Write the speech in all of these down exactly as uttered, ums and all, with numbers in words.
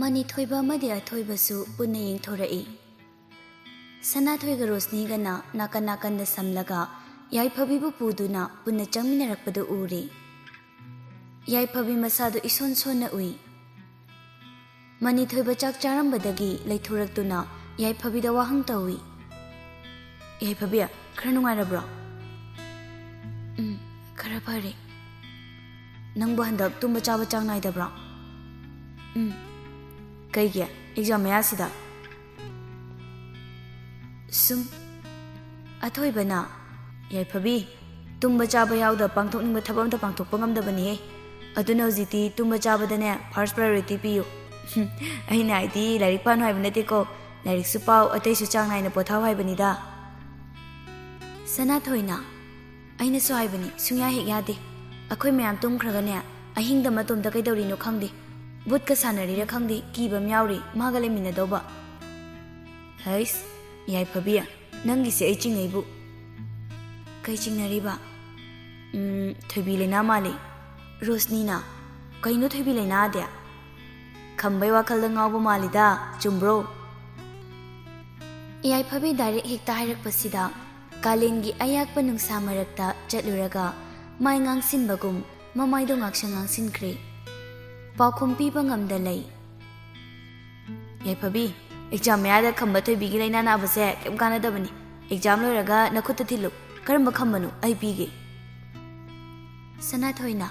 ꯃꯅꯤꯊꯣꯏꯕ ꯑꯃꯗꯤ ꯑꯊꯣꯏꯕꯁꯨ ꯄꯨꯟꯅ ꯌꯦꯡꯊꯣꯔꯛꯏ꯫ ꯁꯅꯥꯊꯣꯏꯒ ꯔꯣꯁꯅꯤꯒꯅ ꯅꯥꯀꯟ ꯅꯥꯀꯟꯗ ꯁꯝꯂꯒ ꯌꯥꯏꯐꯕꯤꯕꯨ ꯄꯨꯗꯨꯅ ꯄꯨꯟꯅ ꯆꯪꯃꯤꯟꯅꯔꯛꯄꯗꯨ ꯎꯔꯦ꯫ ꯌꯥꯏꯐꯕꯤ ꯃꯁꯥꯗꯨ ꯏꯁꯣꯟ ꯁꯣꯟꯅ ꯎꯏ꯫ ꯃꯅꯤꯊꯣꯏꯕ ꯆꯥꯛ ꯆꯥꯔꯝꯕꯗꯒꯤ ꯂꯩꯊꯣꯔꯛꯇꯨꯅ ꯌꯥꯏꯐꯕꯤꯗ ꯋꯥꯍꯪ ꯇꯧꯏ꯫ "ꯌꯥꯏꯐꯕꯤ, ꯈꯔ ꯅꯨꯡꯉꯥꯏꯔꯕ꯭ꯔꯣ?" "ꯎꯝ, ꯈꯔ ꯐꯔꯦ꯫" "ꯅꯪꯕꯨ ꯍꯟꯗꯛ ꯇꯨꯝꯕ ꯆꯥꯕ ꯆꯥꯡ ꯅꯥꯏꯗꯕ꯭ꯔꯣ?" "ꯎꯝ꯫" "ꯀꯩꯒꯤ? ꯑꯦꯛꯖꯥꯝ ꯃꯌꯥꯁꯤꯗ?" "ꯁꯨꯝ꯫" ꯑꯊꯣꯏꯕꯅ, "ꯌꯥꯏꯐꯕꯤ, ꯇꯨꯝꯕ ꯆꯥꯕ ꯌꯥꯎꯗ ꯄꯥꯡꯊꯣꯛꯅꯤꯡꯕ ꯊꯕꯛ ꯑꯝꯇ ꯄꯥꯡꯊꯣꯛꯄ ꯉꯝꯗꯕꯅꯤꯍꯦ꯫ ꯑꯗꯨꯅ ꯍꯧꯖꯤꯛꯇꯤ ꯇꯨꯝꯕ ꯆꯥꯕꯗꯅꯦ first priority ꯄꯤꯌꯨ꯫" "ꯑꯩꯅ ꯍꯥꯏꯗꯤ ꯂꯥꯏꯔꯤꯛ ꯄꯥꯅꯨ ꯍꯥꯏꯕ ꯅꯠꯇꯦꯀꯣ, ꯂꯥꯏꯔꯤꯛꯁꯨ ꯄꯥꯎ, ꯑꯇꯩꯁꯨ ꯆꯥꯡ ꯅꯥꯏꯅ ꯄꯣꯊꯥꯎ ꯍꯥꯏꯕꯅꯤꯗ꯫" ꯁꯅꯥꯊꯣꯏꯅ, "ꯑꯩꯅꯁꯨ ꯍꯥꯏꯕꯅꯤ, ꯁꯨꯡꯌꯥ ꯍꯦꯛ ꯌꯥꯗꯦ꯫ ꯑꯩꯈꯣꯏ ꯃꯌꯥꯝ ꯇꯨꯝꯈ꯭ꯔꯒꯅꯦ, ꯑꯍꯤꯡꯗ ꯃꯇꯣꯝꯇ ꯀꯩꯗꯧꯔꯤꯅꯣ ꯈꯪꯗꯦ, ꯚꯨꯠꯀ ꯁꯥꯟꯅꯔꯤꯔ ꯈꯪꯗꯦ, ꯀꯤꯕ ꯑꯃ ꯌꯥꯎꯔꯤ ꯃꯥꯒ ꯂꯩꯃꯤꯟꯅꯗꯧꯕ꯫" "ꯍꯩꯁ, ꯌꯥꯏꯐꯕꯤ, ꯅꯪꯒꯤꯁꯦ ꯑꯩ ꯆꯤꯡꯅꯩꯕꯨ꯫" "ꯀꯩ ꯆꯤꯡꯅꯔꯤꯕ?" "ꯎꯝ, ꯊꯣꯏꯕꯤ ꯂꯩꯅꯥ ꯃꯥꯜꯂꯤ꯫" ꯔꯣꯁꯅꯤꯅ, "ꯀꯩꯅꯣ ꯊꯣꯏꯕꯤ ꯂꯩꯅꯥꯗꯤ? ꯈꯝꯕꯩ ꯋꯥꯈꯜꯗ ꯉꯥꯎꯕ ꯃꯥꯜꯂꯤꯗ, ꯆꯨꯝꯕ꯭ꯔꯣ?" ꯌꯥꯏꯐꯕꯤ ꯗꯥꯏꯔꯦꯛ ꯍꯦꯛꯇ ꯍꯥꯏꯔꯛꯄꯁꯤꯗ ꯀꯥꯂꯦꯟꯒꯤ ꯑꯌꯥꯛꯄ ꯅꯨꯡꯁꯥ ꯃꯔꯛꯇ ꯆꯠꯂꯨꯔꯒ ꯃꯥꯏ ꯉꯥꯡꯁꯤꯟꯕꯒꯨꯝ ꯃꯃꯥꯏꯗꯣ ꯉꯥꯛꯁꯪ ꯉꯥꯡꯁꯤꯟꯈ꯭ꯔꯦ꯫ ꯄꯥꯎꯈꯨꯝ ꯄꯤꯕ ꯉꯝꯗ ꯂꯩ꯫ "ꯌꯥꯏꯐꯕꯤ, ꯑꯦꯛꯖꯥꯝ ꯃꯌꯥꯗ ꯈꯝꯕ ꯊꯣꯏꯕꯤꯒꯤ ꯂꯩꯅꯥ ꯅꯥꯕꯁꯦ ꯀꯩꯝ ꯀꯥꯟꯅꯗꯕꯅꯤ꯫ ꯑꯦꯛꯖꯥꯝ ꯂꯣꯏꯔꯒ ꯅꯈꯨꯠꯇ ꯊꯤꯜꯂꯨ꯫ ꯀꯔꯝꯕ ꯈꯝꯕꯅꯣ? ꯑꯩ ꯄꯤꯒꯦ꯫" ꯁꯅꯥꯊꯣꯏꯅ,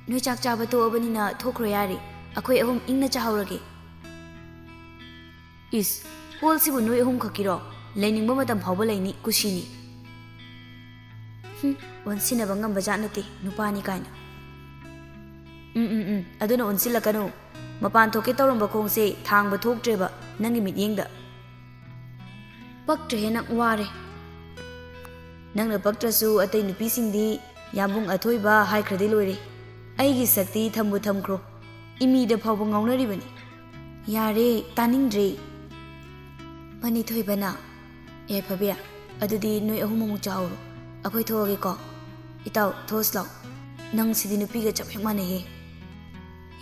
"ꯅꯣꯏ ꯆꯥꯛ ꯆꯥꯕ ꯇꯣꯛꯑꯕꯅꯤꯅ ꯊꯣꯛꯈ꯭ꯔꯣ ꯌꯥꯔꯦ꯫ ꯑꯩꯈꯣꯏ ꯑꯍꯨꯝ ꯏꯪꯅ ꯆꯥꯍꯧꯔꯒꯦ꯫" "ꯏꯁ, ꯍꯣꯜꯁꯤꯕꯨ ꯅꯣꯏ ꯑꯍꯨꯝ ꯈꯛꯀꯤꯔꯣ? ꯂꯩꯅꯤꯡꯕ ꯃꯇꯝ ꯐꯥꯎꯕ ꯂꯩꯅꯤ, ꯀꯨꯁꯤꯅꯤ꯫" "ꯍꯨꯝ, ꯑꯣꯟꯁꯤꯟꯅꯕ ꯉꯝꯕ ꯖꯥꯠ ꯅꯠꯇꯦ, ꯅꯨꯄꯥꯅꯤ ꯀꯥꯏꯅ꯫" "ꯎꯝ, ꯎꯝ, ꯎꯝ, ꯑꯗꯨꯅ ꯑꯣꯟꯁꯤꯜꯂꯛꯀꯅꯨ꯫ ꯃꯄꯥꯟ ꯊꯣꯛꯀꯦ ꯇꯧꯔꯝꯕ ꯈꯣꯡꯁꯦ ꯊꯥꯡꯕ ꯊꯣꯛꯇ꯭ꯔꯦꯕ ꯅꯪꯒꯤ ꯃꯤꯠꯌꯦꯡꯗ꯫" "ꯄꯛꯇ꯭ꯔꯦꯍꯦ ꯅꯪ, ꯋꯥꯔꯦ꯫" "ꯅꯪꯅ ꯄꯛꯇ꯭ꯔꯁꯨ ꯑꯇꯩ ꯅꯨꯄꯤꯁꯤꯡꯗꯤ ꯌꯥꯝꯕꯨꯡ ꯑꯊꯣꯏꯕ ꯍꯥꯏꯈ꯭ꯔꯗꯤ ꯂꯣꯏꯔꯦ꯫ ꯑꯩꯒꯤ ꯁꯛꯇꯤ ꯊꯝꯕꯨ ꯊꯝꯈ꯭ꯔꯣ, ꯏꯃꯤꯗ ꯐꯥꯎꯕ ꯉꯥꯎꯅꯔꯤꯕꯅꯤ꯫" "ꯌꯥꯔꯦ, ꯇꯥꯅꯤꯡꯗ꯭ꯔꯦ꯫" ꯃꯅꯤꯊꯣꯏꯕꯅ, "ꯌꯥꯏꯐꯕꯤ, ꯑꯗꯨꯗꯤ ꯅꯣꯏ ꯑꯍꯨꯝ ꯑꯃꯨꯛ ꯆꯥꯍꯧꯔꯣ꯫ ꯑꯩꯈꯣꯏ ꯊꯣꯛꯑꯒꯦꯀꯣ꯫ ꯏꯇꯥꯎ, ꯊꯣꯛꯑꯁꯤ ꯂꯥꯎ꯫ ꯅꯪ ꯁꯤꯗꯤ ꯅꯨꯄꯤꯒ ꯆꯞ ꯍꯦꯛ ꯃꯥꯟꯅꯩꯌꯦ꯫"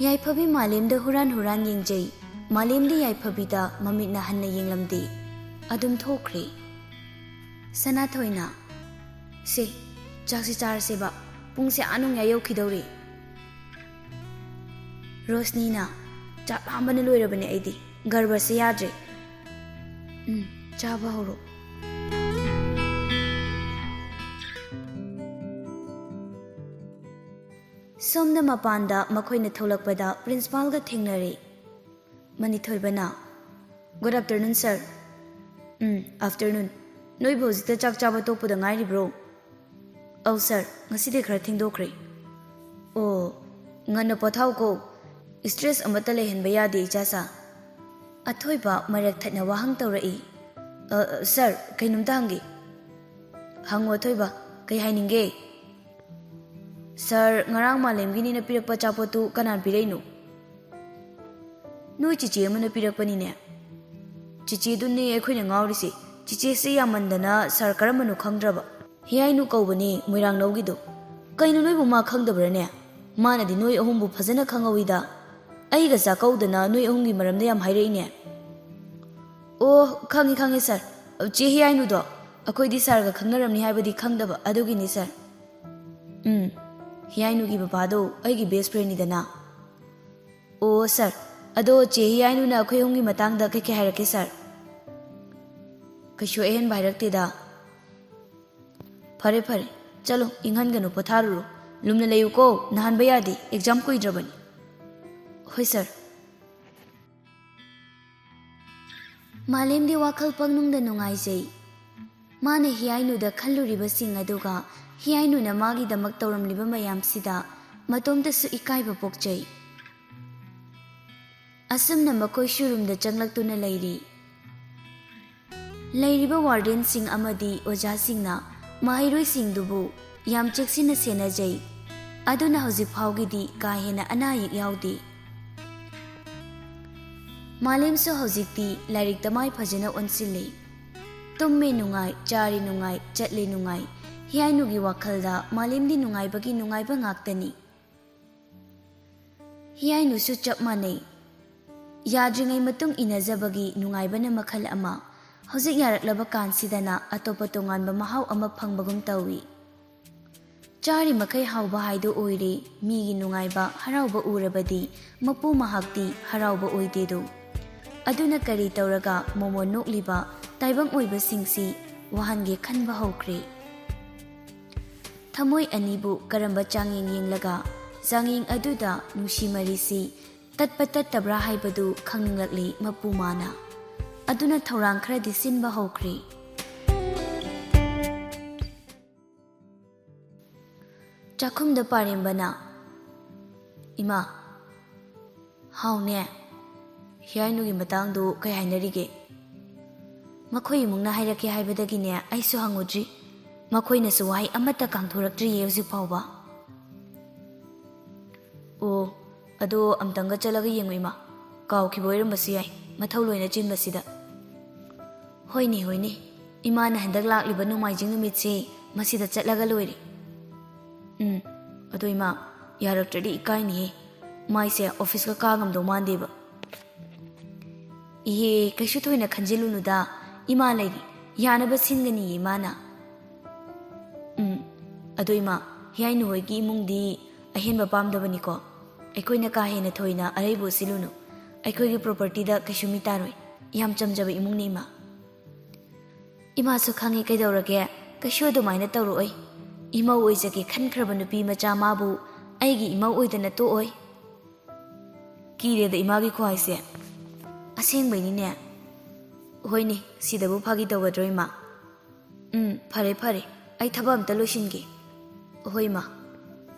ꯌꯥꯏꯐꯕꯤ ꯃꯥꯂꯦꯝꯗ ꯍꯨꯔꯥꯟ ꯍꯨꯔꯥꯟ ꯌꯦꯡꯖꯩ꯫ ꯃꯥꯂꯦꯝꯗꯤ ꯌꯥꯏꯐꯕꯤꯗ ꯃꯃꯤꯠꯅ ꯍꯟꯅ ꯌꯦꯡꯂꯝꯗꯦ꯫ ꯑꯗꯨꯝ ꯊꯣꯛꯈ꯭ꯔꯦ꯫ ꯁꯅꯥꯊꯣꯏꯅ, "ꯁꯦ, ꯆꯥꯛꯁꯤ ꯆꯥꯔꯁꯦꯕ꯫ ꯄꯨꯡꯁꯦ ꯑꯥ ꯅꯨꯡꯌꯥ ꯌꯧꯈꯤꯗꯧꯔꯦ꯫" ꯔꯣꯁꯅꯤꯅ, "ꯆꯥꯛ ꯂꯥꯝꯕꯅ ꯂꯣꯏꯔꯕꯅꯦ ꯑꯩꯗꯤ꯫ ꯒꯔꯕꯁꯦ ꯌꯥꯗ꯭ꯔꯦ꯫ ꯎꯝ, ꯆꯥꯕ ꯍꯧꯔꯣ꯫" ꯁꯣꯝꯗ ꯃꯄꯥꯟꯗ ꯃꯈꯣꯏꯅ ꯊꯣꯛꯂꯛꯄꯗ ꯄ꯭ꯔꯤꯟꯁꯤꯄꯥꯜꯒ ꯊꯦꯡꯅꯔꯦ꯫ ꯃꯅꯤꯊꯣꯏꯕꯅ, "Good afternoon, sir꯫" "ꯎꯝ, afternoon꯫ ꯅꯣꯏꯕꯨ ꯍꯧꯖꯤꯛꯇ ꯆꯥꯛ ꯆꯥꯕ ꯇꯣꯛꯄꯗ ꯉꯥꯏꯔꯤꯕ꯭ꯔꯣ?" "ꯑꯧ, sir, ꯉꯁꯤꯗꯤ ꯈꯔ ꯊꯦꯡꯗꯣꯛꯈ꯭ꯔꯦ꯫" "ꯑꯣ, ꯉꯟꯅ ꯄꯣꯊꯥꯎꯀꯣ꯫ Stress ꯑꯃꯠꯇ ꯂꯩꯍꯟꯕ ꯌꯥꯗꯦ, ꯏꯆꯥꯁꯥ꯫" ꯑꯊꯣꯏꯕ ꯃꯔꯛ ꯊꯠꯅ ꯋꯥꯍꯪ ꯇꯧꯔꯛꯏ꯫ "ꯑ, sir, ꯀꯩꯅꯣꯝꯇ ꯍꯪꯒꯦ꯫" "ꯍꯪꯉꯣ, ꯑꯊꯣꯏꯕ, ꯀꯩ ꯍꯥꯏꯅꯤꯡꯒꯦ?" "Sir, ꯉꯔꯥꯡ ꯃꯥꯂꯦꯝꯒꯤꯅꯤꯅ ꯄꯤꯔꯛꯄ ꯑꯆꯥꯄꯣꯠꯇꯨ ꯀꯅꯥꯅ ꯄꯤꯔꯛꯏꯅꯣ?" "ꯅꯣꯏ ꯆꯤꯆꯦ ꯑꯃꯅ ꯄꯤꯔꯛꯄꯅꯤꯅꯦ꯫" "ꯆꯤꯆꯦꯗꯨꯅꯦ ꯑꯩꯈꯣꯏꯅ ꯉꯥꯎꯔꯤꯁꯦ꯫ ꯆꯤꯆꯦꯁꯦ ꯌꯥꯝꯃꯟꯗꯅ sir ꯀꯔꯝꯕꯅꯣ ꯈꯪꯗ꯭ꯔꯕ꯫" "ꯍꯤꯌꯥꯏꯅꯨ ꯀꯧꯕꯅꯦ, ꯃꯣꯏꯔꯥꯡꯅꯧꯒꯤꯗꯣ꯫" "ꯀꯩꯅꯣ, ꯅꯣꯏꯕꯨ ꯃꯥ ꯈꯪꯗꯕ꯭ꯔꯥꯅꯦ? ꯃꯥꯅꯗꯤ ꯅꯣꯏ ꯑꯍꯨꯝꯕꯨ ꯐꯖꯅ ꯈꯪꯍꯧꯏꯗ꯫ ꯑꯩꯒ ꯆꯥꯛꯀꯧꯗꯅ ꯅꯣꯏ ꯑꯍꯨꯝꯒꯤ ꯃꯔꯝꯗ ꯌꯥꯝ ꯍꯥꯏꯔꯛꯏꯅꯦ꯫" "ꯑꯣ, ꯈꯪꯉꯤ, ꯈꯪꯉꯤ, sir꯫ ꯆꯦ ꯍꯤꯌꯥꯏꯅꯨꯗꯣ ꯑꯩꯈꯣꯏꯗꯤ sirꯒ ꯈꯪꯅꯔꯝꯅꯤ ꯍꯥꯏꯕꯗꯤ ꯈꯪꯗꯕ, ꯑꯗꯨꯒꯤꯅꯤ, sir꯫" "ꯎꯝ, ꯍꯤꯌꯥꯏꯅꯨꯒꯤ ꯕꯕꯥꯗꯣ ꯑꯩꯒꯤ best friendꯅꯤꯗꯅ꯫" "ꯑꯣ, sir, ꯑꯗꯣ ꯆꯦ ꯍꯤꯌꯥꯏꯅꯨꯅ ꯑꯩꯈꯣꯏ ꯑꯍꯨꯝꯒꯤ ꯃꯇꯥꯡꯗ ꯀꯩ ꯀꯩ ꯍꯥꯏꯔꯛꯀꯦ, sir?" "ꯀꯩꯁꯨ ꯑꯍꯦꯟꯕ ꯍꯥꯏꯔꯛꯇꯦꯗ꯫" "ꯐꯔꯦ, ꯐꯔꯦ, ꯆꯠꯂꯣ, ꯏꯪꯍꯟꯒꯅꯨ, ꯄꯣꯊꯥꯔꯨꯔꯣ꯫ ꯂꯨꯝꯅ ꯂꯩꯌꯨꯀꯣ, ꯅꯥꯍꯟꯕ ꯌꯥꯗꯦ, exam ꯀꯨꯏꯗ꯭ꯔꯕꯅꯤ꯫" "ꯍꯣꯏ, sir꯫" ꯃꯥꯂꯦꯝꯗꯤ ꯋꯥꯈꯜ ꯄꯪꯅꯨꯡꯗ ꯅꯨꯡꯉꯥꯏꯖꯩ꯫ ꯃꯥꯅ ꯍꯤꯌꯥꯏꯅꯨꯗ ꯈꯜꯂꯨꯔꯤꯕꯁꯤꯡ ꯑꯗꯨꯒ ꯍꯤꯌꯥꯏꯅꯨꯅ ꯃꯥꯒꯤꯗꯃꯛ ꯇꯧꯔꯝꯂꯤꯕ ꯃꯌꯥꯝꯁꯤꯗ ꯃꯇꯣꯝꯇꯁꯨ ꯏꯀꯥꯏꯕ ꯄꯣꯛꯆꯩ꯫ ꯑꯁꯨꯝꯅ ꯃꯈꯣꯏꯁꯨ ꯔꯨꯝꯗ ꯆꯪꯂꯛꯇꯨꯅ ꯂꯩꯔꯤ꯫ ꯂꯩꯔꯤꯕ ꯋꯥꯔꯗꯦꯟꯁꯤꯡ ꯑꯃꯗꯤ ꯑꯣꯖꯥꯁꯤꯡꯅ ꯃꯍꯩꯔꯣꯏꯁꯤꯡꯗꯨꯕꯨ ꯌꯥꯝ ꯆꯦꯛꯁꯤꯟꯅ ꯁꯦꯟꯅꯖꯩ꯫ ꯑꯗꯨꯅ ꯍꯧꯖꯤꯛ ꯐꯥꯎꯒꯤꯗꯤ ꯀꯥ ꯍꯦꯟꯅ ꯑꯅꯥ ꯑꯌꯦꯛ ꯌꯥꯎꯗꯦ꯫ ꯃꯥꯂꯦꯝꯁꯨ ꯍꯧꯖꯤꯛꯇꯤ ꯂꯥꯏꯔꯤꯛꯇ ꯃꯥꯏ ꯐꯖꯅ ꯑꯣꯟꯁꯤꯜꯂꯤ꯫ ꯇꯨꯝꯃꯦ ꯅꯨꯡꯉꯥꯏ, ꯆꯥꯔꯦ ꯅꯨꯡꯉꯥꯏ, ꯆꯠꯂꯦ ꯅꯨꯡꯉꯥꯏ꯫ ꯍꯤꯌꯥꯏꯅꯨꯒꯤ ꯋꯥꯈꯜꯗ ꯃꯥꯂꯦꯝꯗꯤ ꯅꯨꯡꯉꯥꯏꯕꯒꯤ ꯅꯨꯡꯉꯥꯏꯕ ꯉꯥꯛꯇꯅꯤ꯫ ꯍꯤꯌꯥꯏꯅꯨꯁꯨ ꯆꯞ ꯃꯥꯟꯅꯩ꯫ ꯌꯥꯗ꯭ꯔꯤꯉꯩ ꯃꯇꯨꯡ ꯏꯟꯅꯖꯕꯒꯤ ꯅꯨꯡꯉꯥꯏꯕꯅ ꯃꯈꯜ ꯑꯃ, ꯍꯧꯖꯤꯛ ꯌꯥꯔꯛꯂꯕ ꯀꯥꯟꯁꯤꯗꯅ ꯑꯇꯣꯞꯄ ꯇꯣꯉꯥꯟꯕ ꯃꯍꯥꯎ ꯑꯃ ꯐꯪꯕꯒꯨꯝ ꯇꯧꯏ꯫ ꯆꯥꯔꯤ ꯃꯈꯩ ꯍꯥꯎꯕ ꯍꯥꯏꯗꯨ ꯑꯣꯏꯔꯦ꯫ ꯃꯤꯒꯤ ꯅꯨꯡꯉꯥꯏꯕ, ꯍꯔꯥꯎꯕ ꯎꯔꯕꯗꯤ ꯃꯄꯨ ꯃꯍꯥꯛꯇꯤ ꯍꯔꯥꯎꯕ ꯑꯣꯏꯗꯦꯗꯣ꯫ ꯑꯗꯨꯅ ꯀꯔꯤ ꯇꯧꯔꯒ ꯃꯣꯃꯣꯟ ꯅꯣꯛꯂꯤꯕ ꯇꯥꯏꯕꯪ ꯑꯣꯏꯕꯁꯤꯡꯁꯤ ꯋꯥꯍꯟꯒꯦ ꯈꯟꯕ ꯍꯧꯈ꯭ꯔꯦ꯫ ꯊꯃꯣꯏ ꯑꯅꯤꯕꯨ ꯀꯔꯝꯕ ꯆꯥꯡꯌꯦꯡ ꯌꯦꯡꯂꯒ ꯆꯥꯡꯌꯦꯡ ꯑꯗꯨꯗ ꯅꯨꯡꯁꯤ ꯃꯔꯤꯁꯤ ꯇꯠꯄ ꯇꯠꯇꯕ꯭ꯔꯥ ꯍꯥꯏꯕꯗꯨ ꯈꯪꯅꯤꯡꯂꯛꯂꯤ ꯃꯄꯨ ꯃꯥꯅ꯫ ꯑꯗꯨꯅ ꯊꯧꯔꯥꯡ ꯈꯔꯗꯤ ꯁꯤꯟꯕ ꯍꯧꯈ꯭ꯔꯦ꯫ ꯆꯥꯛꯈꯨꯝꯗ ꯄꯥꯔꯦꯝꯕꯅ, "ꯏꯃꯥ, ꯍꯥꯎꯅꯦ, ꯍꯤꯌꯥꯏꯅꯨꯒꯤ ꯃꯇꯥꯡꯗꯨ ꯀꯩ ꯍꯥꯏꯅꯔꯤꯒꯦ?" "ꯃꯈꯣꯏ ꯏꯃꯨꯡꯅ ꯍꯥꯏꯔꯛꯀꯦ ꯍꯥꯏꯕꯗꯒꯤꯅꯦ ꯑꯩꯁꯨ ꯍꯪꯉꯨꯗ꯭ꯔꯤ꯫ ꯃꯈꯣꯏꯅꯁꯨ ꯋꯥꯍꯩ ꯑꯃꯠꯇ ꯀꯥꯡꯊꯣꯔꯛꯇ꯭ꯔꯤꯌꯦ ꯍꯧꯖꯤꯛ ꯐꯥꯎꯕ꯫" "ꯑꯣ, ꯑꯗꯣ ꯑꯝꯇꯪꯒ ꯆꯠꯂꯒ ꯌꯦꯡꯉꯨ ꯏꯃꯥ, ꯀꯥꯎꯈꯤꯕ ꯑꯣꯏꯔꯝꯕꯁꯨ ꯌꯥꯏ, ꯃꯊꯧ ꯂꯣꯏꯅ ꯆꯤꯟꯕꯁꯤꯗ꯫" "ꯍꯣꯏꯅꯦ, ꯍꯣꯏꯅꯦ, ꯏꯃꯥꯅ ꯍꯟꯗꯛ ꯂꯥꯛꯂꯤꯕ ꯅꯣꯡꯃꯥꯏꯖꯤꯡ ꯅꯨꯃꯤꯠꯁꯦ ꯃꯁꯤꯗ ꯆꯠꯂꯒ ꯂꯣꯏꯔꯦ꯫" "ꯎꯝ, ꯑꯗꯣ ꯏꯃꯥ, ꯌꯥꯔꯛꯇ꯭ꯔꯗꯤ ꯏꯀꯥꯏꯅꯤꯍꯦ, ꯃꯥꯏꯁꯦ ꯑꯣꯐꯤꯁꯀ ꯀꯥ ꯉꯝꯗꯧ ꯃꯥꯟꯗꯦꯕ꯫" "ꯏꯍꯦ, ꯀꯩꯁꯨ ꯊꯣꯏꯅ ꯈꯟꯖꯤꯜꯂꯨꯅꯨꯗ, ꯏꯃꯥ ꯂꯩꯔꯤ, ꯌꯥꯅꯕ ꯁꯤꯟꯒꯅꯤꯌꯦ ꯏꯃꯥꯅ꯫" "ꯎꯝ, ꯑꯗꯣ ꯏꯃꯥ, ꯍꯤꯌꯥꯏꯅꯨ ꯍꯣꯏꯒꯤ ꯏꯃꯨꯡꯗꯤ ꯑꯍꯦꯟꯕ ꯄꯥꯝꯗꯕꯅꯤꯀꯣ꯫ ꯑꯩꯈꯣꯏꯅ ꯀꯥ ꯍꯦꯟꯅ ꯊꯣꯏꯅ ꯑꯔꯩꯕ ꯎꯠꯁꯤꯜꯂꯨꯅꯨ꯫ ꯑꯩꯈꯣꯏꯒꯤ ꯄ꯭ꯔꯣꯄꯔꯇꯤꯗ ꯀꯩꯁꯨ ꯃꯤ ꯇꯥꯔꯣꯏ꯫ ꯌꯥꯝ ꯆꯝꯖꯕ ꯏꯃꯨꯡꯅꯤ ꯏꯃꯥ꯫" "ꯏꯃꯥꯁꯨ ꯈꯪꯉꯤ ꯀꯩꯗꯧꯔꯒꯦ, ꯀꯩꯁꯨ ꯑꯗꯨꯃꯥꯏꯅ ꯇꯧꯔꯛꯑꯣꯏ꯫ ꯏꯃꯧ ꯑꯣꯏꯖꯒꯦ ꯈꯟꯈ꯭ꯔꯕ ꯅꯨꯄꯤ ꯃꯆꯥ ꯃꯥꯕꯨ ꯑꯩꯒꯤ ꯏꯃꯧ ꯑꯣꯏꯗꯅ ꯇꯣꯛꯑꯣꯏ꯫" "ꯀꯤꯔꯦꯗ ꯏꯃꯥꯒꯤ ꯈꯨꯍꯥꯏꯁꯦ꯫" "ꯑꯁꯦꯡꯕꯩꯅꯤꯅꯦ꯫" "ꯍꯣꯏꯅꯦ, ꯁꯤꯗꯕꯨ ꯐꯥꯒꯤ ꯇꯧꯒꯗ꯭ꯔꯣ ꯏꯃꯥ?" "ꯎꯝ, ꯐꯔꯦ ꯐꯔꯦ, ꯑꯩ ꯊꯕꯛ ꯑꯝꯇ ꯂꯣꯏꯁꯤꯟꯒꯦ꯫" "ꯍꯣꯏ ꯏꯃꯥ꯫"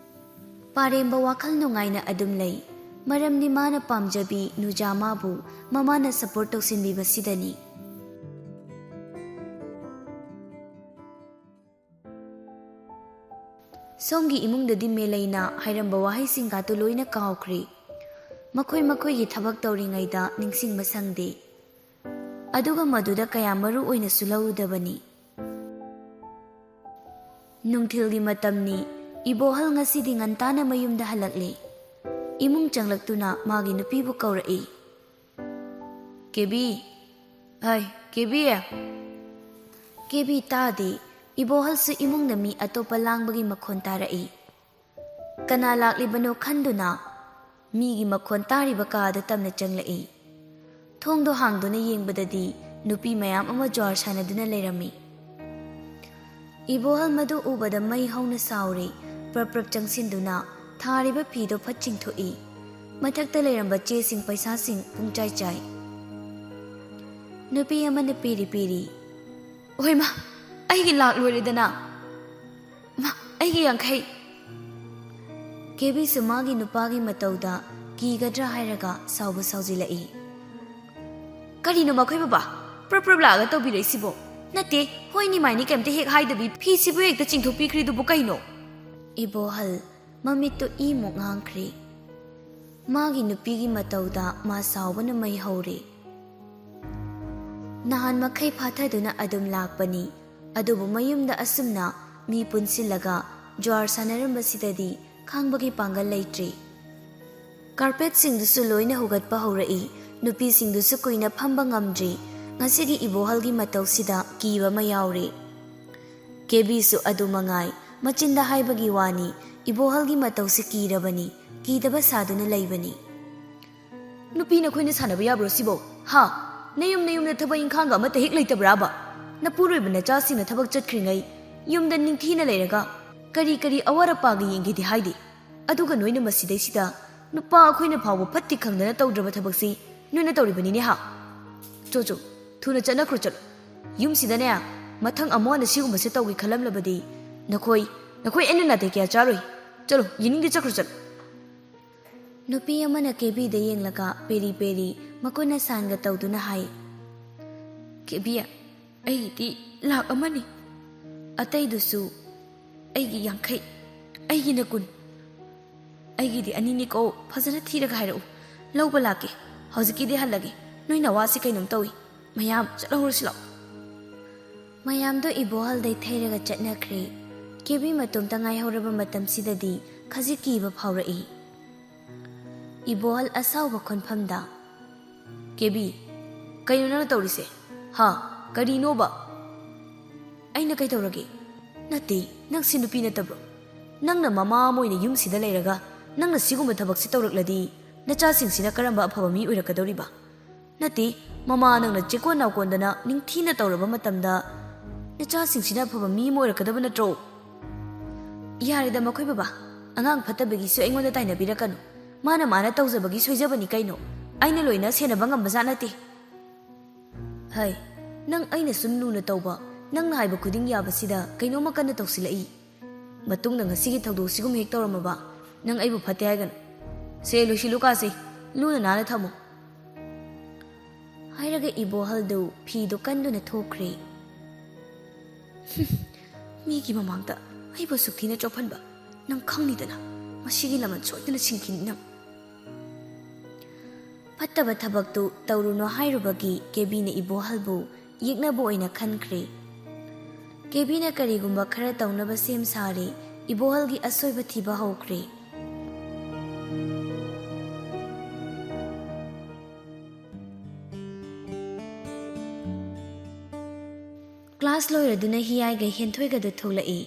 ꯄꯥꯔꯦꯝꯕ ꯋꯥꯈꯜ ꯅꯨꯡꯉꯥꯏꯅ ꯑꯗꯨꯝ ꯂꯩ, ꯃꯔꯝꯗꯤ ꯃꯥꯅ ꯄꯥꯝꯖꯕꯤ ꯅꯨꯖꯥ ꯃꯥꯕꯨ ꯃꯃꯥꯅ ꯁꯄꯣꯔꯠ ꯇꯧꯁꯤꯟꯕꯤꯕꯁꯤꯗꯅꯤ꯫ ꯁꯣꯝꯒꯤ ꯏꯃꯨꯡꯗꯗꯤ ꯃꯦꯂꯩꯅ ꯍꯥꯏꯔꯝꯕ ꯋꯥꯍꯩꯁꯤꯡꯒꯥꯗꯨ ꯂꯣꯏꯅ ꯀꯥꯎꯈ꯭ꯔꯦ꯫ ꯃꯈꯣꯏ ꯃꯈꯣꯏꯒꯤ ꯊꯕꯛ ꯇꯧꯔꯤꯉꯩꯗ ꯅꯤꯡꯁꯤꯡꯕ ꯁꯪꯗꯦ꯫ ꯑꯗꯨꯒ ꯃꯗꯨꯗ ꯀꯌꯥ ꯃꯔꯨ ꯑꯣꯏꯅꯁꯨ ꯂꯧꯔꯨꯗꯕꯅꯤ꯫ ꯅꯨꯡꯊꯤꯜꯒꯤ ꯃꯇꯝꯅꯤ꯫ ꯏꯕꯣꯍꯜ ꯉꯁꯤꯗꯤ ꯉꯟꯇꯥꯅ ꯃꯌꯨꯝꯗ ꯍꯜꯂꯛꯂꯦ꯫ ꯏꯃꯨꯡ ꯆꯪꯂꯛꯇꯨꯅ ꯃꯥꯒꯤ ꯅꯨꯄꯤꯕꯨ ꯀꯧꯔꯛꯏ꯫ "ꯀꯦꯕꯤ, ꯍꯥꯏ, ꯀꯦꯕꯤ!" ꯀꯦꯕꯤ ꯇꯥꯗꯦ꯫ ꯏꯕꯣꯍꯜꯁꯨ ꯏꯃꯨꯡꯗ ꯃꯤ ꯑꯇꯣꯞꯄ ꯂꯥꯡꯕꯒꯤ ꯃꯈꯣꯟ ꯇꯥꯔꯛꯏ꯫ ꯀꯅꯥ ꯂꯥꯛꯂꯤꯕꯅꯣ ꯈꯟꯗꯨꯅ ꯃꯤꯒꯤ ꯃꯈꯣꯟ ꯇꯥꯔꯤꯕ ꯀꯥꯗ ꯇꯝꯅ ꯆꯪꯂꯛꯏ꯫ ꯊꯣꯡꯗꯣ ꯍꯥꯡꯗꯨꯅ ꯌꯦꯡꯕꯗꯗꯤ ꯅꯨꯄꯤ ꯃꯌꯥꯝ ꯑꯃ ꯖ꯭ꯋꯥꯔ ꯁꯥꯟꯅꯗꯨꯅ ꯂꯩꯔꯝꯃꯤ꯫ ꯏꯕꯣꯍꯜ ꯃꯗꯨ ꯎꯕꯗ ꯃꯩ ꯍꯧꯅ ꯁꯥꯎꯔꯤ꯫ ꯄ꯭ꯔꯞ ꯄ꯭ꯔꯞ ꯆꯪꯁꯤꯟꯗꯨꯅ ꯊꯥꯔꯤꯕ ꯐꯤꯗꯣ ꯐꯠ ꯆꯤꯡꯊꯣꯛꯏ꯫ ꯃꯊꯛꯇ ꯂꯩꯔꯝꯕ ꯆꯦꯁꯤꯡ, ꯄꯩꯁꯥꯁꯤꯡ ꯄꯨꯡꯆꯥꯏ ꯆꯥꯏ꯫ ꯅꯨꯄꯤ ꯑꯃꯅ ꯄꯤꯔꯤ ꯄꯤꯔꯤ, "ꯍꯣꯏ ꯃꯥ, ꯑꯩꯒꯤ ꯂꯥꯛ ꯂꯣꯏꯔꯦꯗꯅ꯫ ꯃꯥ, ꯑꯩꯒꯤ ꯌꯥꯡꯈꯩ!" ꯀꯦꯕꯤꯁꯨ ꯃꯥꯒꯤ ꯅꯨꯄꯥꯒꯤ ꯃꯇꯧꯗ ꯀꯤꯒꯗ꯭ꯔꯥ ꯍꯥꯏꯔꯒ ꯁꯥꯎꯕ ꯁꯥꯎꯖꯤꯜꯂꯛꯏ꯫ "ꯀꯔꯤꯅꯣ ꯃꯈꯣꯏ ꯕꯕꯥ ꯄ꯭ꯔꯞ ꯄ꯭ꯔꯞ ꯂꯥꯛꯑꯒ ꯇꯧꯕꯤꯔꯛꯏꯁꯤꯕꯣ? ꯅꯠꯇꯦ, ꯍꯣꯏꯅꯤ ꯃꯥꯏꯅꯤ ꯀꯩꯝꯇ ꯍꯦꯛ ꯍꯥꯏꯗꯕꯤ ꯐꯤꯁꯤꯕꯨ ꯍꯦꯛꯇ ꯆꯤꯡꯊꯣꯛꯄꯤꯈ꯭ꯔꯤꯗꯨꯕꯨ ꯀꯩꯅꯣ?" ꯏꯕꯣꯍꯜ ꯃꯃꯤꯠꯇꯨ ꯏꯃꯨꯛ ꯉꯥꯡꯈ꯭ꯔꯤ꯫ ꯃꯥꯒꯤ ꯅꯨꯄꯤꯒꯤ ꯃꯇꯧꯗ ꯃꯥ ꯁꯥꯎꯕꯅ ꯃꯩ ꯍꯧꯔꯤ꯫ ꯅꯍꯥꯟ ꯃꯈꯩ ꯐꯥꯊꯗꯨꯅ ꯑꯗꯨꯝ ꯂꯥꯛꯄꯅꯤ, ꯑꯗꯨꯕꯨ ꯃꯌꯨꯝꯗ ꯑꯁꯨꯝꯅ ꯃꯤ ꯄꯨꯟꯁꯤꯜꯂꯒ ꯖ꯭ꯋꯥꯔ ꯁꯥꯟꯅꯔꯝꯕꯁꯤꯗꯗꯤ ꯈꯥꯡꯕꯒꯤ ꯄꯥꯡꯒꯜ ꯂꯩꯇ꯭ꯔꯤ꯫ ꯀꯥꯔꯄꯦꯠꯁꯤꯡꯗꯨꯁꯨ ꯂꯣꯏꯅ ꯍꯨꯒꯠꯄ ꯍꯧꯔꯛꯏ꯫ ꯅꯨꯄꯤꯁꯤꯡꯗꯨꯁꯨ ꯀꯨꯏꯅ ꯐꯝꯕ ꯉꯝꯗ꯭ꯔꯤ꯫ ꯉꯁꯤꯒꯤ ꯏꯕꯣꯍꯜꯒꯤ ꯃꯇꯧꯁꯤꯗ ꯀꯤꯕ ꯑꯃ ꯌꯥꯎꯔꯤ꯫ ꯀꯦꯕꯤꯁꯨ ꯑꯗꯨ ꯃꯉꯥꯏ, ꯃꯆꯤꯟꯗ ꯍꯥꯏꯕꯒꯤ ꯋꯥꯅꯤ, ꯏꯕꯣꯍꯜꯒꯤ ꯃꯇꯧꯁꯤ ꯀꯤꯔꯕꯅꯤ, ꯀꯤꯗꯕ ꯁꯥꯗꯨꯅ ꯂꯩꯕꯅꯤ꯫ "ꯅꯨꯄꯤ ꯅꯈꯣꯏꯅ ꯁꯥꯟꯅꯕ ꯌꯥꯕ꯭ꯔꯣ ꯁꯤꯕꯣ? ꯍꯥ? ꯅꯌꯨꯝ ꯅꯌꯨꯝꯗ ꯊꯕꯛ ꯏꯪꯈꯥꯡꯒ ꯑꯃꯠꯇ ꯍꯦꯛ ꯂꯩꯇꯕ꯭ꯔꯥꯕ? ꯅꯄꯨꯔꯣꯏꯕ ꯅꯆꯥꯁꯤꯡꯅ ꯊꯕꯛ ꯆꯠꯈ꯭ꯔꯤꯉꯩ ꯌꯨꯝꯗ ꯅꯤꯡꯊꯤꯅ ꯂꯩꯔꯒ ꯀꯔꯤ ꯀꯔꯤ ꯑꯋꯥꯠ ꯑꯄꯥꯒ ꯌꯦꯡꯒꯦꯗꯤ ꯍꯥꯏꯗꯦ꯫ ꯑꯗꯨꯒ ꯅꯣꯏꯅ ꯃꯁꯤꯗꯩꯁꯤꯗ ꯅꯨꯄꯥ ꯑꯩꯈꯣꯏꯅ ꯐꯥꯎꯕ ꯐꯠꯇꯤ ꯈꯪꯗꯅ ꯇꯧꯗ꯭ꯔꯕ ꯊꯕꯛꯁꯤ ꯅꯣꯏꯅ ꯇꯧꯔꯤꯕꯅꯤꯅꯦ ꯍꯥ? ꯆꯣ ꯆꯣ, ꯊꯨꯅ ꯆꯠꯅꯈ꯭ꯔꯣ ꯆꯠꯂꯣ꯫ ꯌꯨꯝꯁꯤꯗꯅꯦ ꯃꯊꯪ ꯑꯃꯨꯛ ꯍꯟꯅ ꯁꯤꯒꯨꯝꯕꯁꯦ ꯇꯧꯒꯦ ꯈꯜꯂꯝꯂꯕꯗꯤ ꯅꯈꯣꯏ, ꯅꯈꯣꯏ ꯑꯩꯅ ꯅꯥꯇꯩ ꯀꯌꯥ ꯆꯥꯔꯣꯏ꯫ ꯆꯠꯂꯣ, ꯌꯦꯡꯅꯤꯡꯗꯦ, ꯆꯠꯈ꯭ꯔꯣ ꯆꯠꯂꯣ꯫" ꯅꯨꯄꯤ ꯑꯃꯅ ꯀꯦꯕꯤꯗ ꯌꯦꯡꯂꯒ ꯄꯦꯔꯤ ꯄꯦꯔꯤ ꯃꯈꯨꯠꯅ ꯁꯥꯏꯟꯒ ꯇꯧꯗꯨꯅ ꯍꯥꯏ, "ꯀꯦꯕꯤ, ꯑꯩꯒꯤꯗꯤ ꯂꯥꯛ ꯑꯃꯅꯤ꯫ ꯑꯇꯩꯗꯨꯁꯨ ꯑꯩꯒꯤ ꯌꯥꯡꯈꯩ, ꯑꯩꯒꯤꯅ ꯀꯨꯟ꯫ ꯑꯩꯒꯤꯗꯤ ꯑꯅꯤꯅꯤꯀꯣ, ꯐꯖꯅ ꯊꯤꯔꯒ ꯍꯥꯏꯔꯛꯎ꯫ ꯂꯧꯕ ꯂꯥꯛꯀꯦ꯫ ꯍꯧꯖꯤꯛꯀꯤꯗꯤ ꯍꯜꯂꯒꯦ꯫ ꯅꯣꯏ ꯅꯋꯥꯁꯤ ꯀꯩꯅꯣꯝ ꯇꯧꯏ꯫ ꯃꯌꯥꯝ ꯆꯠꯍꯧꯔꯁꯤ ꯂꯥꯛꯑꯣ꯫" ꯃꯌꯥꯝꯗꯣ ꯏꯕꯣꯍꯜꯗꯩ ꯊꯩꯔꯒ ꯆꯠꯅꯈ꯭ꯔꯦ꯫ ꯀꯦꯕꯤ ꯃꯇꯣꯝꯇ ꯉꯥꯏꯍꯧꯔꯕ ꯃꯇꯝꯁꯤꯗꯗꯤ ꯈꯖꯤꯛ ꯀꯤꯕ ꯐꯥꯎꯔꯛꯏ꯫ ꯏꯕꯣꯍꯜ ꯑꯁꯥꯎꯕ ꯈꯣꯟꯐꯝꯗ, "ꯀꯦꯕꯤ, ꯀꯩꯅꯣ ꯅꯪꯅ ꯇꯧꯔꯤꯁꯦ? ꯍꯥ? ꯀꯔꯤꯅꯣꯕ? ꯑꯩꯅ ꯀꯩꯗꯧꯔꯒꯦ? ꯅꯠꯇꯦ, ꯅꯪꯁꯤ ꯅꯨꯄꯤ ꯅꯠꯇꯕ꯭ꯔꯣ? ꯅꯪꯅ ꯃꯃꯥ ꯑꯃ ꯑꯣꯏꯅ ꯌꯨꯝꯁꯤꯗ ꯂꯩꯔꯒ ꯅꯪꯅ ꯁꯤꯒꯨꯝꯕ ꯊꯕꯛꯁꯤ ꯇꯧꯔꯛꯂꯗꯤ ꯅꯆꯥꯁꯤꯡꯁꯤꯅ ꯀꯔꯝꯕ ꯑꯐꯕ ꯃꯤ ꯑꯣꯏꯔꯛꯀꯗꯧꯔꯤꯕ? ꯅꯠꯇꯦ, ꯃꯃꯥ ꯅꯪꯅ ꯆꯦꯀꯣꯟ ꯅꯥꯀꯣꯟꯗꯅ ꯅꯤꯡꯊꯤꯅ ꯇꯧꯔꯕ ꯃꯇꯝꯗ ꯅꯆꯥꯁꯤꯡꯁꯤꯅ ꯑꯐꯕ ꯃꯤ ꯑꯃ ꯑꯣꯏꯔꯛꯀꯗꯕ ꯅꯠꯇ꯭ꯔꯣ? ꯌꯥꯔꯦꯗ ꯃꯈꯣꯏ ꯕꯕꯥ, ꯑꯉꯥꯡ ꯐꯠꯇꯕꯒꯤꯁꯨ ꯑꯩꯉꯣꯟꯗ ꯇꯥꯏꯅꯕꯤꯔꯛꯀꯅꯨ꯫ ꯃꯥꯅ ꯃꯥꯅ ꯇꯧꯖꯕꯒꯤ ꯁꯣꯏꯖꯕꯅꯤ ꯀꯩꯅꯣ, ꯑꯩꯅ ꯂꯣꯏꯅ ꯁꯦꯟꯅꯕ ꯉꯝꯕꯖꯥꯠ ꯅꯠꯇꯦ꯫ ꯍꯩ, ꯅꯪ ꯑꯩꯅ ꯁꯨꯝ ꯂꯨꯅ ꯇꯧꯕ, ꯅꯪꯅ ꯍꯥꯏꯕ ꯈꯨꯗꯤꯡ ꯌꯥꯕꯁꯤꯗ ꯀꯩꯅꯣꯝꯃ ꯀꯟꯅ ꯇꯧꯁꯤꯜꯂꯛꯏ꯫ ꯃꯇꯨꯡꯗ ꯉꯁꯤꯒꯤ ꯊꯧꯗꯣꯛꯁꯤꯒꯨꯝ ꯍꯦꯛ ꯇꯧꯔꯝꯃꯕ, ꯅꯪ ꯑꯩꯕꯨ ꯐꯠꯇꯦ ꯍꯥꯏꯒꯅꯨ꯫ ꯁꯦ, ꯂꯣꯏꯁꯤꯜꯂꯨ ꯀꯥꯁꯦ, ꯂꯨꯅ ꯅꯥꯟꯅ ꯊꯝꯃꯨ꯫ ꯍꯥꯏꯔꯒ ꯏꯕꯣꯍꯜꯗꯨ ꯐꯤꯗꯨ ꯀꯟꯗꯨꯅ ꯊꯣꯛꯈ꯭ꯔꯦ꯫ ꯃꯤꯒꯤ ꯃꯃꯥꯡꯗ ꯑꯩꯕꯨ ꯑꯁꯨꯛ ꯊꯤꯅ ꯆꯣꯞꯍꯟꯕ ꯅꯪ ꯈꯪꯅꯤꯗꯅ, ꯃꯁꯤꯒꯤ ꯂꯃꯟ ꯁꯣꯏꯗꯅ ꯁꯤꯡꯈꯤꯅꯤ ꯅꯪ꯫ ꯐꯠꯇꯕ ꯊꯕꯛꯇꯨ ꯇꯧꯔꯨꯅꯨ ꯍꯥꯏꯔꯨꯕꯒꯤ ꯀꯦꯕꯤꯅ ꯏꯕꯣꯍꯜꯕꯨ ꯌꯦꯛꯅꯕ ꯑꯣꯏꯅ ꯈꯟꯈ꯭ꯔꯦ꯫ ꯀꯦꯕꯤꯅ ꯀꯔꯤꯒꯨꯝꯕ ꯈꯔ ꯇꯧꯅꯕ ꯁꯦꯝ ꯁꯥꯔꯦ, ꯏꯕꯣꯍꯜꯒꯤ ꯑꯁꯣꯏꯕ ꯊꯤꯕ ꯍꯧꯈ꯭ꯔꯦ꯫ ꯀ꯭ꯂꯥꯁ ꯂꯣꯏꯔꯗꯨꯅ ꯍꯤꯌꯥꯏꯒ ꯍꯦꯟꯊꯣꯏꯒꯗꯨ ꯊꯣꯛꯂꯛꯏ꯫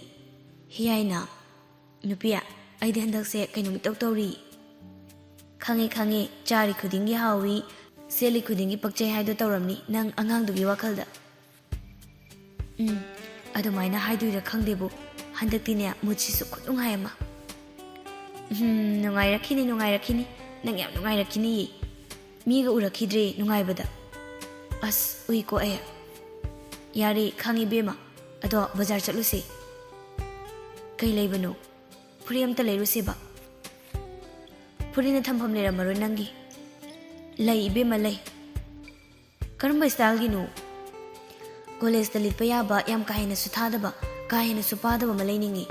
ꯍꯤꯌꯥꯏꯅ, "ꯅꯨꯄꯤ, ꯑꯩꯗꯤ ꯍꯟꯗꯛꯁꯦ ꯀꯩꯅꯣꯝ ꯏꯇꯧ ꯇꯧꯔꯤ꯫ ꯈꯪꯉꯤ, ꯈꯪꯉꯤ, ꯆꯥꯔꯤ ꯈꯨꯗꯤꯡꯒꯤ ꯍꯥꯎꯏ, ꯁꯦꯠꯂꯤ ꯈꯨꯗꯤꯡꯒꯤ ꯄꯛꯆꯩ ꯍꯥꯏꯗꯣ ꯇꯧꯔꯝꯅꯤ ꯅꯪ ꯑꯉꯥꯡꯗꯨꯒꯤ ꯋꯥꯈꯜꯗ꯫" ꯎꯝ, ꯑꯗꯨꯃꯥꯏꯅ ꯍꯥꯏꯗꯣꯏꯔꯥ ꯈꯪꯗꯦꯕꯨ, ꯍꯟꯗꯛꯇꯤꯅꯦ ꯃꯨꯠꯁꯤꯁꯨ ꯈꯨꯅꯨꯡꯉꯥꯏ ꯑꯃ꯫ ꯎꯝ, ꯅꯨꯡꯉꯥꯏꯔꯛꯈꯤꯅꯤ, ꯅꯨꯡꯉꯥꯏꯔꯛꯈꯤꯅꯤ, ꯅꯪ ꯌꯥꯝ ꯅꯨꯡꯉꯥꯏꯔꯛꯈꯤꯅꯤꯌꯦ꯫ ꯃꯤꯒ ꯎꯔꯛꯈꯤꯗ꯭ꯔꯦ ꯅꯨꯡꯉꯥꯏꯕꯗ꯫ ꯑꯁ, ꯎꯏꯀꯣ ꯑꯩ꯫ ꯌꯥꯔꯦ, ꯈꯪꯉꯤ ꯏꯕꯦꯝꯃ, ꯑꯗꯣ ꯕꯖꯥꯔ ꯆꯠꯂꯨꯁꯦ꯫ ꯀꯩ ꯂꯩꯕꯅꯣ? ꯐꯨꯔꯤꯠ ꯑꯝꯇ ꯂꯩꯔꯨꯁꯦꯕ꯫ ꯐꯨꯔꯤꯠꯅ ꯊꯝꯐꯝ ꯂꯩꯔꯝꯃꯔꯣꯏ ꯅꯪꯒꯤ꯫ ꯂꯩ ꯏꯕꯦꯝꯃ, ꯂꯩ꯫ ꯀꯔꯝꯕ ꯁ꯭ꯇꯥꯏꯜꯒꯤꯅꯣ? ꯀꯣꯂꯦꯖꯇ ꯂꯤꯠꯄ ꯌꯥꯕ, ꯌꯥꯝ ꯀꯥ ꯍꯦꯟꯅꯁꯨ ꯊꯥꯗꯕ, ꯀꯥ ꯍꯦꯟꯅꯁꯨ ꯄꯥꯗꯕ ꯑꯃ ꯂꯩꯅꯤꯡꯉꯤ꯫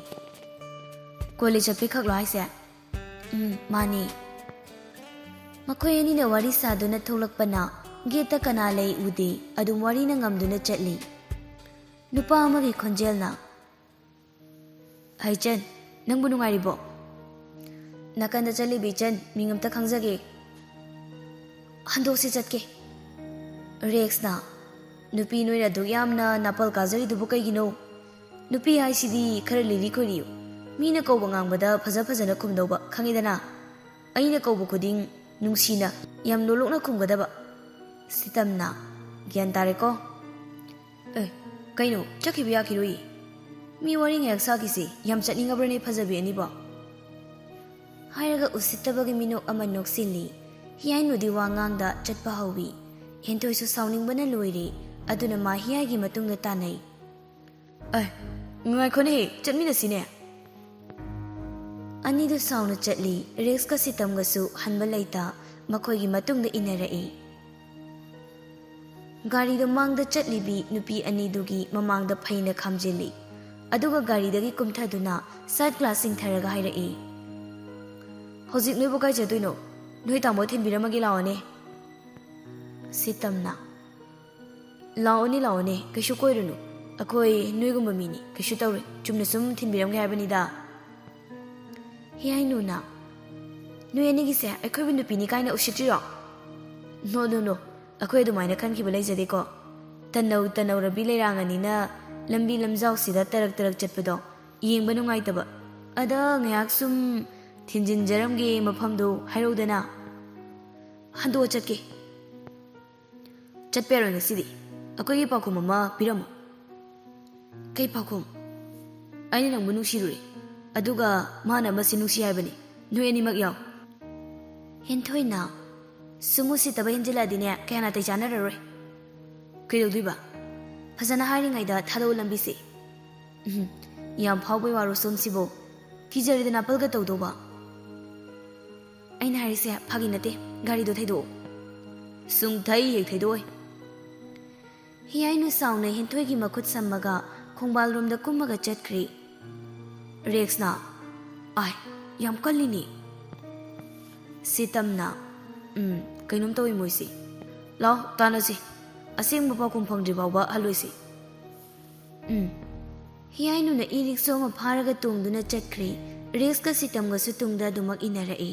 ꯀꯣꯂꯦꯖ ꯆꯠꯄꯩ ꯈꯛꯂꯣ ꯍꯥꯏꯁꯦ? ꯎꯝ, ꯃꯥꯅꯤ꯫ ꯃꯈꯣꯏ ꯑꯅꯤꯅ ꯋꯥꯔꯤ ꯁꯥꯗꯨꯅ ꯊꯣꯛꯂꯛꯄꯅ ꯒꯦꯠꯇ ꯀꯅꯥ ꯂꯩ ꯎꯗꯦ, ꯑꯗꯨꯝ ꯋꯥꯔꯤꯅ ꯉꯝꯗꯨꯅ ꯆꯠꯂꯤ꯫ ꯅꯨꯄꯥ ꯑꯃꯒꯤ ꯈꯣꯟꯖꯦꯜꯅ, "ꯍꯩꯆꯟ, ꯅꯪꯕꯨ ꯅꯨꯡꯉꯥꯏꯔꯤꯕꯣ?" "ꯅꯥꯀꯟꯗ ꯆꯠꯂꯤꯕꯤ ꯏꯆꯟ, ꯃꯤꯡ ꯑꯝꯇ ꯈꯪꯖꯒꯦ꯫" "ꯍꯟꯗꯣꯛꯁꯤ ꯆꯠꯀꯦ꯫" ꯔꯦꯛꯁꯅ, "ꯅꯨꯄꯤ ꯅꯣꯏꯅ ꯑꯗꯨꯛ ꯌꯥꯝꯅ ꯅꯥꯄꯜ ꯀꯥꯖꯔꯤꯗꯨꯕꯨ ꯀꯩꯒꯤꯅꯣ? ꯅꯨꯄꯤ ꯍꯥꯏꯁꯤꯗꯤ ꯈꯔ ꯂꯤꯔꯤ ꯈꯣꯏꯔꯤꯌꯨ꯫ ꯃꯤꯅ ꯀꯧꯕ ꯉꯥꯡꯕꯗ ꯐꯖ ꯐꯖꯅ ꯈꯨꯝꯗꯧꯕ, ꯈꯪꯉꯤꯗꯅ? ꯑꯩꯅ ꯀꯧꯕ ꯈꯨꯗꯤꯡ ꯅꯨꯡꯁꯤꯅ, ꯌꯥꯝ ꯂꯣꯂꯣꯛꯅ ꯈꯨꯝꯒꯗꯕ꯫" ꯁꯤꯇꯝꯅ, "ꯒ꯭ꯌꯥꯟ ꯇꯥꯔꯦꯀꯣ?" "ꯑꯦ, ꯀꯩꯅꯣ, ꯆꯠꯈꯤꯕ ꯌꯥꯈꯤꯔꯣꯏꯌꯦ꯫ ꯃꯤ ꯋꯥꯔꯤ ꯉꯥꯏꯍꯥꯛ ꯁꯥꯈꯤꯁꯤ꯫ ꯌꯥꯝ ꯆꯠꯅꯤꯡꯉꯕ꯭ꯔꯅꯦ ꯐꯖꯕꯤ ꯑꯅꯤꯕꯣ?" ꯍꯥꯏꯔꯒ ꯎꯁꯤꯠꯇꯕꯒꯤ ꯃꯤꯅꯣꯛ ꯑꯃ ꯅꯣꯛꯁꯤꯜꯂꯤ꯫ ꯍꯤꯌꯥꯏꯅꯨꯗꯤ ꯋꯥ ꯉꯥꯡꯗ ꯆꯠꯄ ꯍꯧꯏ꯫ ꯍꯦꯟꯊꯣꯏꯁꯨ ꯁꯥꯎꯅꯤꯡꯕꯅ ꯂꯣꯏꯔꯦ꯫ ꯑꯗꯨꯅ ꯃꯥ ꯍꯤꯌꯥꯏꯒꯤ ꯃꯇꯨꯡꯗ ꯇꯥꯟꯅꯩ꯫ "ꯑꯦ, ꯉꯥꯏꯈꯣꯅꯦꯍꯦ, ꯆꯠꯃꯤꯟꯅꯁꯤꯅꯦ꯫" ꯑꯅꯤꯗꯨ ꯁꯥꯎꯅ ꯆꯠꯂꯤ꯫ ꯔꯦꯛꯁꯀ ꯁꯤꯇꯝꯒꯁꯨ ꯍꯟꯕ ꯂꯩꯇ ꯃꯈꯣꯏꯒꯤ ꯃꯇꯨꯡꯗ ꯏꯟꯅꯔꯛꯏ꯫ ꯒꯥꯔꯤꯗꯣ ꯃꯥꯡꯗ ꯆꯠꯂꯤꯕꯤ ꯅꯨꯄꯤ ꯑꯅꯤꯗꯨꯒꯤ ꯃꯃꯥꯡꯗ ꯐꯩꯅ ꯈꯥꯝꯖꯤꯜꯂꯤ꯫ ꯑꯗꯨꯒ ꯒꯥꯔꯤꯗꯒꯤ ꯀꯨꯝꯊꯗꯨꯅ ꯁꯟ ꯒ꯭ꯂꯥꯁ ꯆꯤꯡꯊꯔꯒ ꯍꯥꯏꯔꯛꯏ, "ꯍꯧꯖꯤꯛ ꯅꯣꯏꯕꯨ ꯀꯥꯏ ꯆꯠꯇꯣꯏꯅꯣ? ꯅꯣꯏ ꯇꯥꯃꯣ ꯊꯤꯟꯕꯤꯔꯝꯃꯒꯦ ꯂꯥꯛꯑꯣꯅꯦ꯫" ꯁꯤꯇꯝꯅ, "ꯂꯥꯛꯑꯣꯅꯦ, ꯂꯥꯛꯑꯣꯅꯦ, ꯀꯩꯁꯨ ꯀꯣꯏꯔꯨꯅꯨ꯫ ꯑꯩꯈꯣꯏ ꯅꯣꯏꯒꯨꯝꯕ ꯃꯤꯅꯤ, ꯀꯩꯁꯨ ꯇꯧꯔꯣꯏ꯫ ꯆꯨꯝꯅ ꯁꯨꯝ ꯊꯤꯟꯕꯤꯔꯝꯒꯦ ꯍꯥꯏꯕꯅꯤꯗ꯫" ꯍꯤꯌꯥꯏꯅꯨꯅ, "ꯅꯣꯏ ꯑꯅꯤꯒꯤꯁꯦ ꯑꯩꯈꯣꯏꯕꯨ ꯅꯨꯄꯤꯅꯤ ꯀꯥꯏꯅ ꯎꯁꯤꯠꯇ꯭ꯔꯤꯔꯣ?" "ꯅꯣ, ꯅꯣ, ꯅꯣ, ꯑꯩꯈꯣꯏ ꯑꯗꯨꯃꯥꯏꯅ ꯈꯟꯈꯤꯕ ꯂꯩꯖꯗꯦꯀꯣ꯫ ꯇꯟꯅꯧ ꯇꯟꯅꯧꯔꯕꯤ ꯂꯩꯔꯥꯡ ꯑꯅꯤꯅ ꯂꯝꯕꯤ ꯂꯝꯖꯥꯎꯁꯤꯗ ꯇꯔꯛ ꯇꯔꯛ ꯆꯠꯄꯗꯣ ꯌꯦꯡꯕ ꯅꯨꯡꯉꯥꯏꯇꯕ꯫ ꯑꯗ ꯉꯥꯏꯍꯥꯛ ꯁꯨꯝ ꯊꯤꯟꯖꯤꯟꯖꯔꯝꯒꯦ ꯃꯐꯝꯗꯣ, ꯍꯥꯏꯔꯧꯗꯅ꯫" "ꯍꯟꯗꯣꯛꯑ ꯆꯠꯀꯦ꯫" "ꯆꯠꯄ ꯌꯥꯔꯣꯏ ꯉꯁꯤꯗꯤ꯫ ꯑꯩꯈꯣꯏꯒꯤ ꯄꯥꯎꯈꯨꯝ ꯑꯃ ꯄꯤꯔꯝꯃꯨ꯫" "ꯀꯩ ꯄꯥꯎꯈꯨꯝ?" "ꯑꯩꯅ ꯅꯪꯕꯨ ꯅꯨꯡꯁꯤꯔꯨꯔꯦ, ꯑꯗꯨꯒ ꯃꯥꯅ ꯑꯃꯁꯦ ꯅꯨꯡꯁꯤ ꯍꯥꯏꯕꯅꯤ꯫ ꯅꯣꯏ ꯑꯅꯤꯃꯛ ꯌꯥꯎ꯫" ꯍꯦꯟꯊꯣꯏꯅ, "ꯁꯨꯝ ꯎꯁꯤꯠꯇꯕ ꯍꯦꯟꯖꯤꯜꯂꯛꯑꯗꯤꯅꯦ, ꯀꯌꯥ ꯅꯥꯇꯩ ꯆꯥꯅꯔꯔꯣꯏ꯫" "ꯀꯩꯗꯧꯗꯣꯏꯕ? ꯐꯖꯅ ꯍꯥꯏꯔꯤꯉꯩꯗ ꯊꯥꯗꯣꯛꯎ ꯂꯝꯕꯤꯁꯦ꯫" "ꯎꯝ, ꯌꯥꯝ ꯐꯥꯎꯕꯩ ꯋꯥꯔꯣ ꯁꯣꯝꯁꯤꯕꯣ꯫ ꯀꯤꯖꯔꯦꯗ ꯅꯥꯄꯜꯒ ꯇꯧꯗꯧꯕ꯫" "ꯑꯩꯅ ꯍꯥꯏꯔꯤꯁꯦ ꯐꯥꯒꯤ ꯅꯠꯇꯦ, ꯒꯥꯔꯤꯗꯣ ꯊꯩꯗꯣꯛꯑꯣ꯫" "ꯁꯨꯡꯊꯩ ꯍꯦꯛ ꯊꯩꯗꯣꯛꯑꯣꯏ꯫" ꯍꯤꯌꯥꯏꯅꯨ ꯁꯥꯎꯅ ꯍꯦꯟꯊꯣꯏꯒꯤ ꯃꯈꯨꯠ ꯁꯝꯃꯒ ꯈꯣꯡꯕꯥꯜꯔꯣꯝꯗ ꯀꯨꯝꯃꯒ ꯆꯠꯈ꯭ꯔꯦ꯫ ꯔꯦꯛꯁꯅ, "ꯑꯥꯏ, ꯌꯥꯝ ꯀꯜꯂꯤꯅꯦ꯫" ꯁꯤꯇꯝꯅ, "ꯎꯝ, ꯀꯩꯅꯣꯝ ꯇꯧꯏ ꯃꯣꯏꯁꯤ꯫ ꯂꯥꯎ, ꯇꯥꯟꯅꯁꯤ꯫ ꯑꯁꯦꯡꯕ ꯄꯥꯎꯈꯨꯝ ꯐꯪꯗ꯭ꯔꯤ ꯐꯥꯎꯕ ꯍꯜꯂꯣꯏꯁꯤ꯫" "ꯎꯝ꯫" ꯍꯤꯌꯥꯏꯅꯨꯅ ꯏ ꯔꯤꯛꯁꯣ ꯑꯃ ꯐꯥꯔꯒ ꯇꯣꯡꯗꯨꯅ ꯆꯠꯈ꯭ꯔꯦ꯫ ꯔꯦꯛꯁꯀ ꯁꯤꯇꯝꯒꯁꯨ ꯇꯨꯡꯗ ꯑꯗꯨꯃꯛ ꯏꯟꯅꯔꯛꯏ꯫